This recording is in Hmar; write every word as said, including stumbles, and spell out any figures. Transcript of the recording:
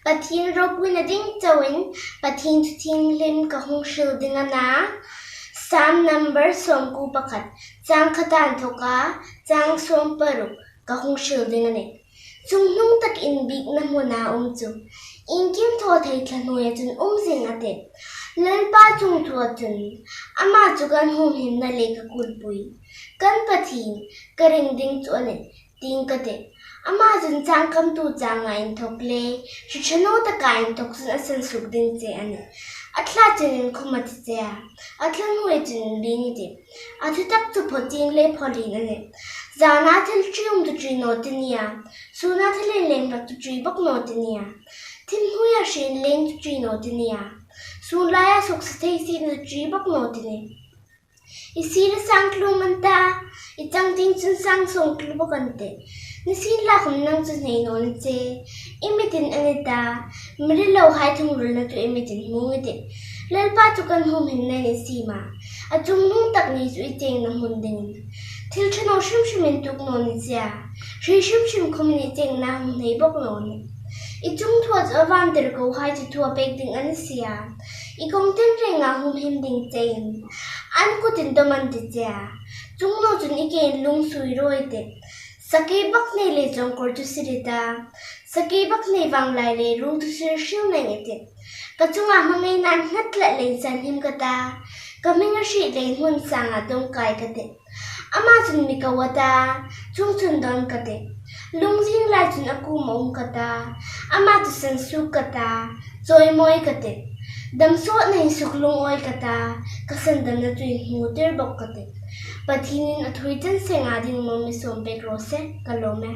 Pathien ropuina ding chauin Pathien thu thienghlim ka hung hril ding a na. Sam number sawmkuo pakhat, chang khat a inthoka chang sawmparuk ka hung hril ding a nih. Chungnung tak inbiekna hmuna um chu iengkim thaw thei thla hnuoia chun um zing a tih. Lalpa chungthua chun, "Ama chu kan humhimna le ka kulpui, kan Pathien, ka ring ding chu a nih," tiin ka tih. Ama chun changkamtu changa inthok le hriet ṭha naw taka inthok chun a sansuok ding che a nih. A thla chun inkhum a ti che a, a thla hnuoia chun inbiek a tih. A thutak chu phaw chieng le phaw lien a nih. Zana thil ṭium tu ṭi naw ti nia, suna thil inleng rak tu ṭi bawk naw ti nia, thil hnuoia hri inleng tu ṭi naw ti nia, sun laia suksa thei si tu ṭi bawk naw ti nih. I sir a sang tlu man ta, i changtieng chun sang sawm tlu bawk an tih. Nisienlakhawm nang chu hnei naw ni che, i mitin a ni ta, mi rilohai thungrulna chu i mitin hmu i tih. Lalpa chu kan humhimna ni si a, a chungnung tak ni chu i chengna hmun dingin. Thil ṭha naw hrim hrim intuok naw ni che a, hri hrim hrim khawmin i chengna hung hnai bawk naw nih. I chungthua chu a vantirkohai chu thua pek ding a ni si a, i kawng tinrenga humhim ding chein an kutin dawm an ti che a. Chungnaw chun i kein lung sui rawi tih. Sakei bak nei le chawngkawr chu sir i ta, sakei bak nei vanglai le ruong chu sir hriu nei i tih. Ka chunga hmangaina an nghat tlat leiin sanhim ka ta, ka hming a hriet leiin hun sanga dawngkai ka tih. Ama chun mi ko a ta, chung chun dawn ka tih. Lungzing lai chun a kuoma um ka ta, ama chu sansuok ka ta, chawimawi ka tih. Damsawtna insuklungawi ka ta, ka sandamna chu inhmutir bawk ka tih. Pathienin a thu hi chan senga ding mal mi sawm pek raw se, ka lawm e.